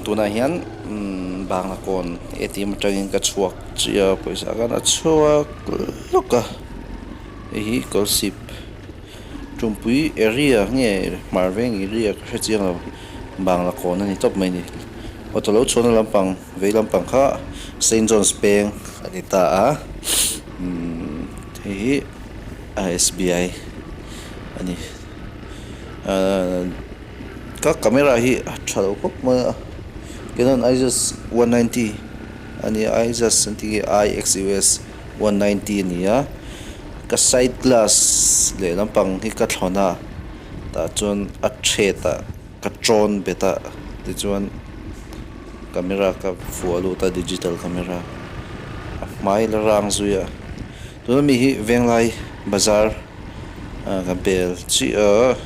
Tunah hian umm Bangla kawn A_T_M atangin ka chhuak chiah a pawisa khan a chhuak lawk a hei hi Kolasib Tumpui area nge hmar veng area ka hre chiang lo Bangla kawn a ni tawp mai a ni auto lo chhuahna lampang vei lampang kha Saint John's peng a ni ta a umm hei hi S_B_I a ni ahh. Ka camera hi a tha lo khawp mai a Canon ISOs 190 a ni a ISOs an tih hi IXUS 190 a ni a ka side glass leh lampang hi ka thlawn a tah chuan a thret ah ka tawn bet a tichuan camera ka vuah lut a digital camera a hmai la rang zui a tuna mi hi Venglai bazar. Ah kan pel chiah a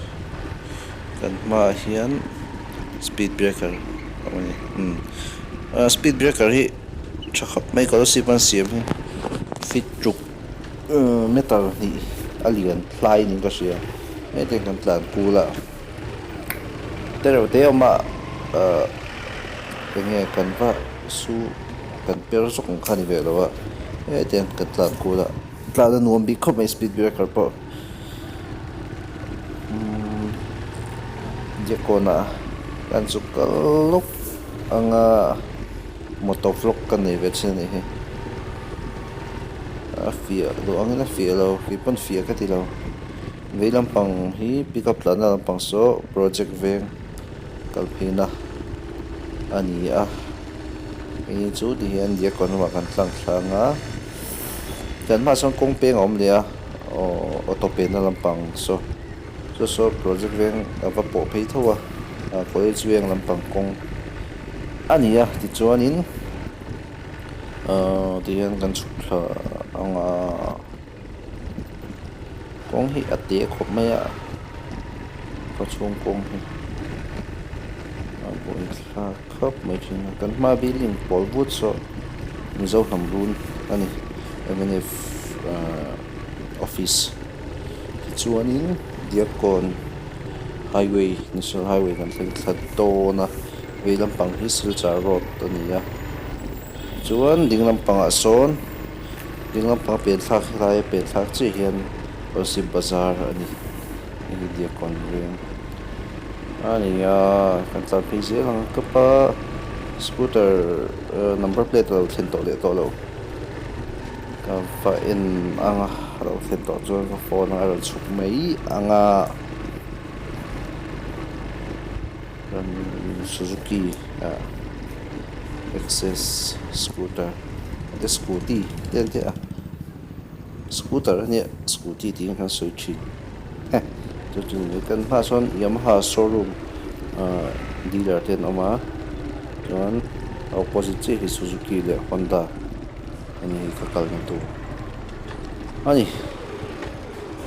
kan hmaah hian speed breaker a awm a ni umm ah speed breaker hi tha khawp mai kolasib an siam hi feet ruk meter hnih a lian hlai niin ka hria hetiang kan tlan kul a tereuh te a awm a ah enge kan va su kan per zawk ang kha a ni ve lo a hetiang kan tlan kul a. Tlan a nuam bik khawp mai speed breaker pawh umm diakkawnah kan chu kal lawk anga motor vlog ka nei ve thin a nih hi a fiah duh angin a fiah lo keipawn fiah ka ti lo vei lampang hi pickup tlanna lampang saw project veng kal pheina a ni a hei chu ti hian diakkawn lamah kan tlang thlang a. Kan hmaah sawn kawng peng a awm leh a aw auto penna lampang saw chu saw project veng a va pawh phei tho a ah college veng lampang kawng a ni a tichuanin ahh tihian kan chhuk thla ang a kawng hi a te khawp mai a khawchhung kawng hi a buaithlak. Khawp mai thin a kan hma building pawl but saw Mizo hnam run a ni mnf ahh office tichuanin Diakkawn highway national highway kan thleng thla dawn a vei lampang hi Silchar road a ni a chuan ding lampangah sawn ding lampang a pen thlak helai a pen thlak chiah hian Kolasib bazar a ni. Hei hi Diakkawn veng a ni a kan tlan phei zel ang ka pa scooter number plate a lo thlen tawh leh tawh lo ka va en ang a a lo thlen tawh chuan ka phone a rawn chhuk mai ang a Suzuki ah access scooter te scooty te an ti a. Scooter a nia scooty tiin kan sawi thin heh chu chu ni mai kan hmaah sawn Yamaha showroom ahh dealer te an awm a chuan a opposite chiah hi Suzuki leh Honda a ni ka kalna tur a ni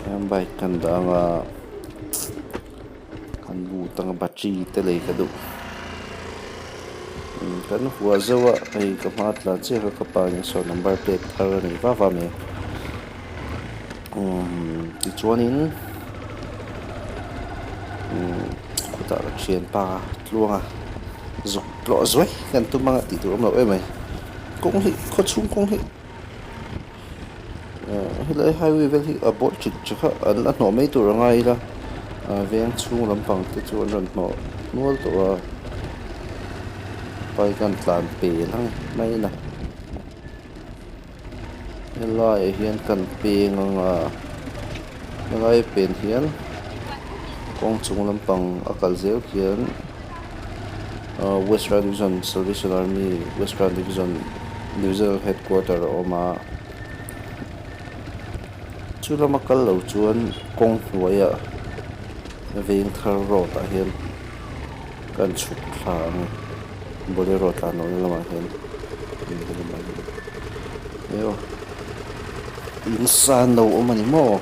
hian bike kan dah ang a kan lut ang a battery te lei ka duh kan huah zeuh a hei ka hma tlan chiah kha ka pa in sawn number plate thar a nei va va mai umm tichuanin umm khutah ka thianpa tluanga zuk tlawh zuai kan tum anga tih tur awm loh em mai kawng hi khawchhung kawng hi. Helai highway vel hi a bawlh chik chek a an la hnawh mai tur a ngai ila veng chhung lampang te chu an rawn hnawh nual tawh a bike an tlan pel ang mai a helaiah hian kan peng ang a helai pen hian kawng chung lampang a kal zel khian West Division Salvation Army West Division Divisional Headquarter a awm a chu lama kal lo chuan kawng hnuaiah veng thar road ah hian kan chhuk thla ang a bolero tlan lohna lamah hian in san lo awm a ni maw.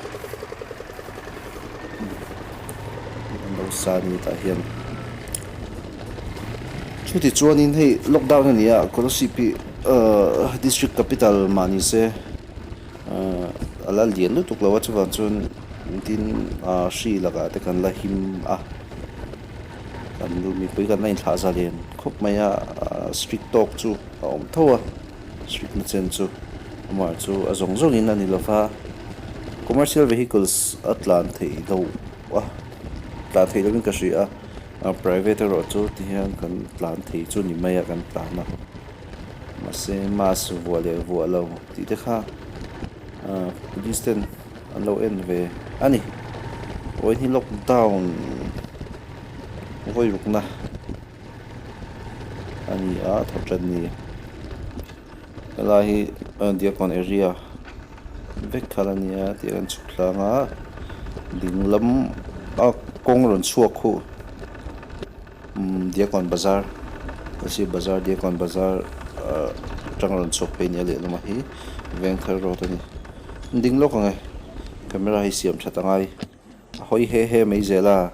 An lo sa ni tah hian chuti chuanin hei lockdown a ni a Kolasib hi ahh district capital mah ni se ahh a la lian lutuk lo a chuvang chuan tin ah hri lakah te kan la him a. Kan mipui kan la inthlah zalen khawp mai a, strict tawk chu a awm tho a, strict na chen chu amah chu a zawng zawngin a ni lova, commercial vehicles a tlan theih loh a, tlan theih lovin ka hria a, private erawh chu ti hian kan tlan thei chu ni mai a kan tlan a, mahse mask vuah leh vuah lo tih te kha police ten an lo en ve a ni. Vawiin hi lockdown vawi rukna a ni a thawk tan ni. Helai hi Diakkawn area vek kha la ni a tih a kan chhuk tlang a ding lam a kawng rawn chhuak khu Diakkawn bazar Kolasib bazar Diakkawn bazar atang rawn chhuak phei nia lehlam ah hi Vengthar road a ni. Ding lawk ang e camera hi siam that a ngai a hawi he he mai zel a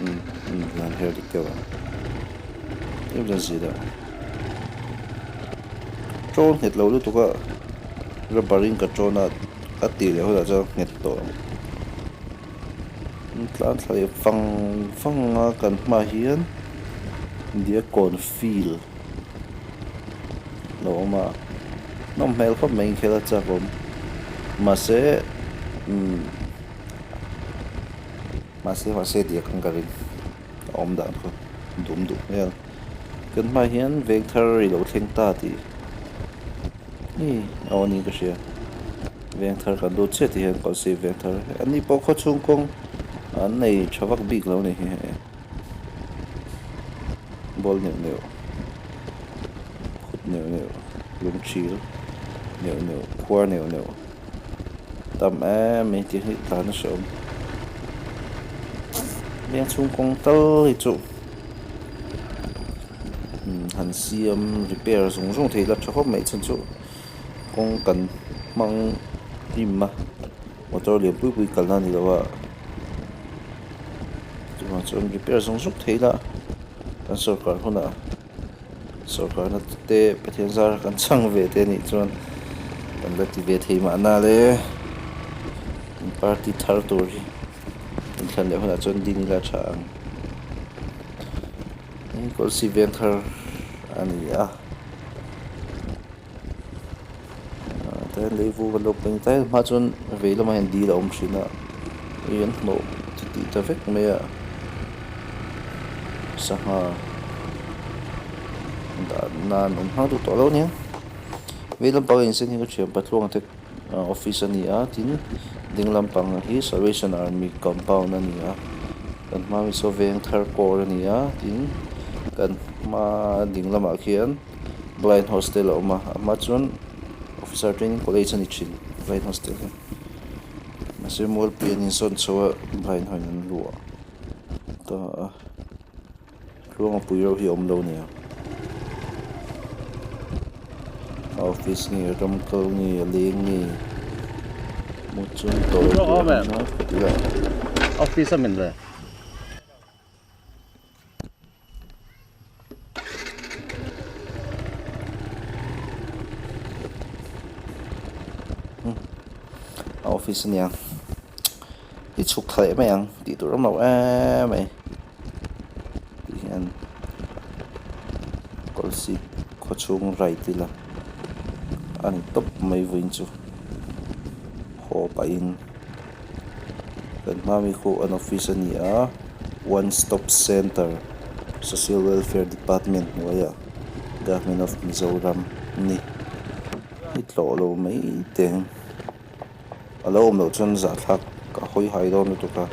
umm umm hian her dik deuh ang tlem chuan zir deuh tawn nghet lo lutuk a rubber in ka tawn a a tih leh hunah chuan nghet tawh ang tlan thla leh vang vang a kan hmaah hian Diakkawn field. Lo awm a nawm hmel khawp mai inkhel a chak awm mahse umm mahse mahse tih a khan ka ring a awm dan kha dum duh hmel kan hmaah hian veng thar i lo thleng ta tih hi a aw niin ka hria veng thar kan lut chiah tih hian Kolasib veng thar an ni pawh khawchhung kawng an nei tha vak bik lo a ni hi hei. Ball neuh neuh khut neuh neuh lung thil neuh neuh khuar neuh neuh tam em mai tih hi tlan a hrehawm veng chhung kawng tal hi chu han siam repair zung zung thei la tha khawp mai chhan chu kawng kan hmang hlim a motor lian pui pui kalna a ni lo a. Chuvang chuan repair zawng zawng thei ila kan sorkar hunah sorkarna te Pathian zara kan chhang ve te anih chuan kan la ti ve thei mahna le party thar tur hi inthlan leh hunah chuan ding ila tha ang Kawlsih veng thar a ni a. Tihian lei vur a lo peng ta em hma chuan vei lamah hian dil a awm thin a hei an hnawh ti tih ta vek mai a sangha dah nan an hmang duh tawh lo ania vei lampang a insen hi ka thian patluang te office a ni a tin ding lampang hi salvation army compound a ni a kan hma mi saw veng thar kawr a ni a tin kan hma ding lamah khian. Blind hostel a awm a a hma chuan officer training college a ni thin blind hostel hi mahse mualpui an insawn chho a blind ho in an luah ta a tluanga pui reuh hi a awm lo nia a office nge ram kal nge a leng nge hmuh chuan tawh lo tur a ni a office a min le. A office a nia i chhuk thla leh mai ang tih tur awm lo em mai tih hian kawlsip khawchhung right ila a ni tawp mai vawiin chu haw pahin. Kan hma mi khu an office a ni a one stop centre social welfare department hnuaiah government of Mizoram a ni i tlawh lo mai teng a lo awm loh chuan zahthlak a hawi hai dawn lutuk a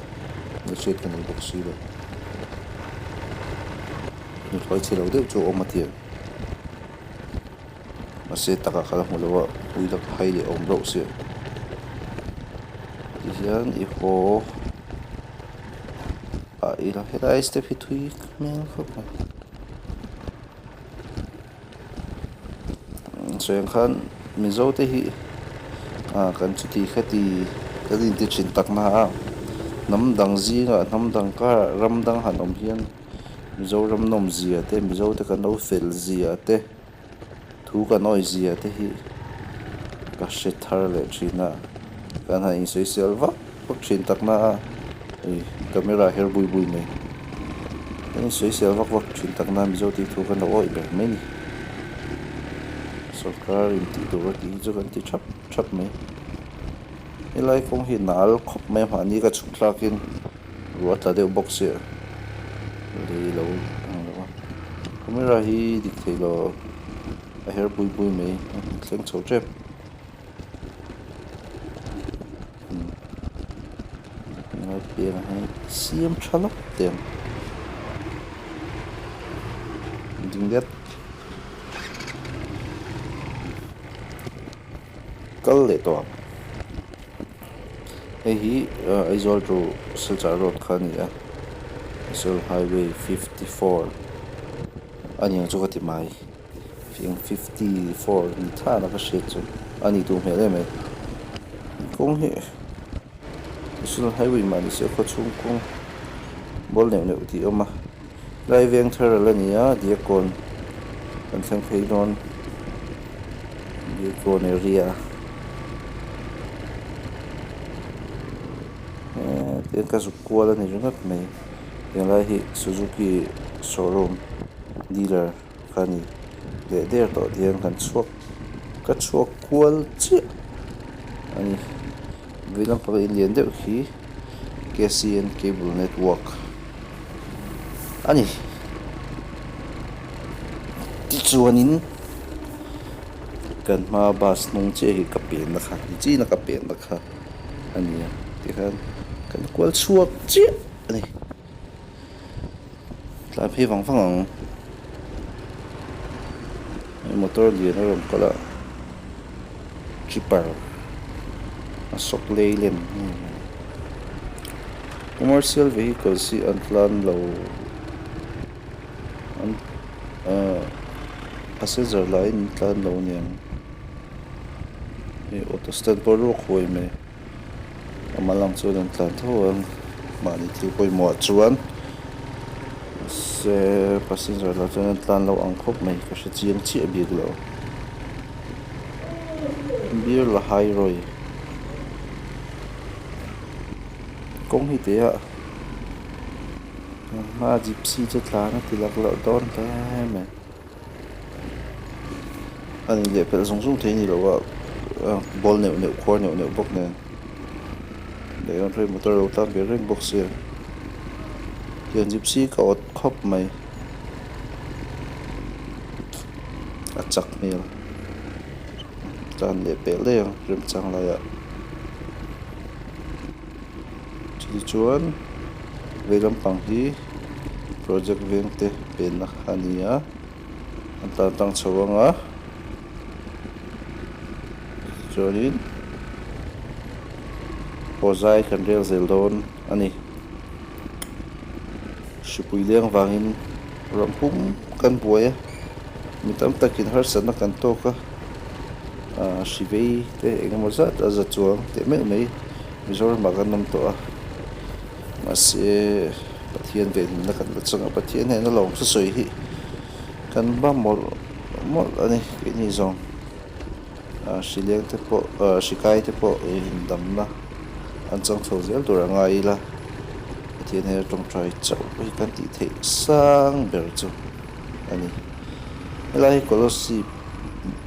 la hriat ka nei bawk si lo nuthlawi chhe lo deuh chu a awm a tia. Mahse takah ka la hmu lo a ui la hai leh awm reuh sia tihian i haw ah ila helai step hi thui hmel khawp mai sawi ang khan mizo te hi ah kan chuti khati kan inti thin tak na a hnam dang zingah hnam dang karah ram dang han awm hian Mizoram nawmzia te Mizo te kan lo fel zia te. Thu kan awi zia te hi ka hre thar leh thin a, kan han insawisel vak vak thin tak na a, ih camera her bui bui mai. Kan insawisel vak vak thin tak na Mizo tih thu kan lo awih ber mai a ni. Sorkar in tih tur a tih hi chu kan ti thap thap mai. Helai kawng hi nal khawp mai a mahni ka chhuk thlakin ruah a tla deuh bawk sia lei lo ang lo a. Camera hi dik thei lo a her pui pui mai a thleng chho tep. Ngai piang hi siam tha lawk teh ang ding det kal leh tawh ang hei hi Aizawl to Silchar road kha a ni a Aizawl highway 54 a ni ang chu ka ti mai. Eng 54 ni thana ka hriat chu a ni duh hmel em ai. Kawng hi National Highway mah ni se khaw chhung kawng bawl neuh neuh tih a awm a. Helai veng thar a la ni a Diakkawn kan thleng phei dawn Diakkawn area hetiang ka zuk kual a ni ringawt mai. Helai hi Suzuki showroom dealer. Ka ni leh der tawh hian kan chhuak ka chhuak kual chiah a ni vei lampang in lian deuh hi K_C_N cable network a ni tichuanin kan hmaa bus hnung chiah hi ka penna kha nichina ka penna kha a ni a tikhan kan kual chhuak chiah a ni. Tlai phei vang vang ang. Hei motor lian a rawn kal a tripper a sawk lei lem commercial vehicles hi an tlan lo an ahh passenger laiin an tlan lo aniang hei auto stand pawh ruak huai mai. A mal ang chuan an tlan tho ang mahni thil pawimawh ah chuan mahse passenger lah chuan an tlan lo ang khawp mai ka hre chiang chiah bik lo beer la hai rawi kawng hi teh a hma gypsy chu tlan a ti lak loh dawn hle mai. A ni leh pelh zung zung thei a ni lo a ball neuh neuh khuar neuh neuh bawk nen leh rawn hruai motor lo tlan ve reng bawk sia tiang gypsy ka awt khawp mai a chak hmel tlan leh pelh daih ang remchang laiah chutichuan vei lampang hi project veng te penna a ni a an tan tang chho ang a chuanin haw zai kan rel zel dawn a ni hripui leng vangin ram pum kan buai a mi tam takin harsatna kan tawk a ah hri vei te engemaw zat a za chuang teh meuh mai Mizoramah kan awm tawh a mahse Pathian ve hlimna kan la chang a Pathian hian a lawm sawi hi kan va mawlh mawlh a ni keini zawng ah hri leng te pawh ah hri kai te pawh indamna an chang chho zel tur a ngai ila Pathian hian a tawngtai chauh hi kan tih theih sang ber chu a ni helai hi Kolasib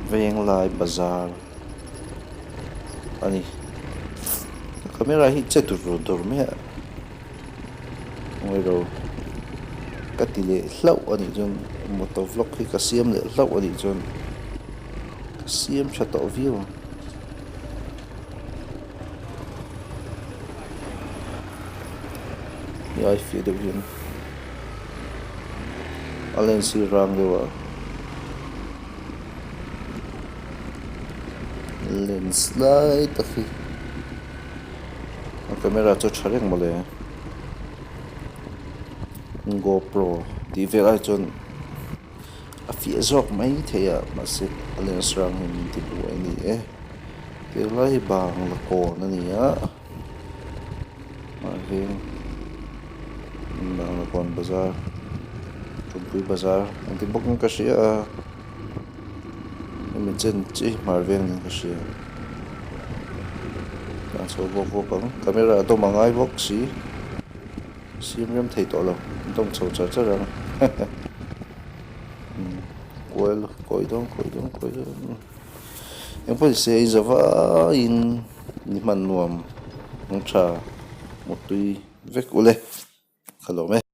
Venglai bazar. a ni camera hi che dur dur mai a ngailo ka ti leh hlauh a nih chuan motor vlog hi ka siam leh hlauh a nih chuan ka siam tha tawh viau ang. Hei ai fiah deuh hian a lens hi rang deuh a. Lens lai tak hi a camera chu a tha reng mawle gopro tih vel ai chuan a fiah zawk mai thei a mahse a lens rang hi min ti buai a ni e tunlai hi bangla kawn a ni a ah hian bangla kawn bazar ṭawmpui bazar an ti bawk in ka hria a. Hemi chen chi hmar veng niin ka hria tlan chho bawk bawk ang camera a dawm a ngai bawk si. Siam rem thei tawh lo an tawng chho char char ang kual kawi dawn kawi dawn kawi dawn engpawh ni se in za vaiin ni hman nuam ang tha mutui vek ule ka lawm e.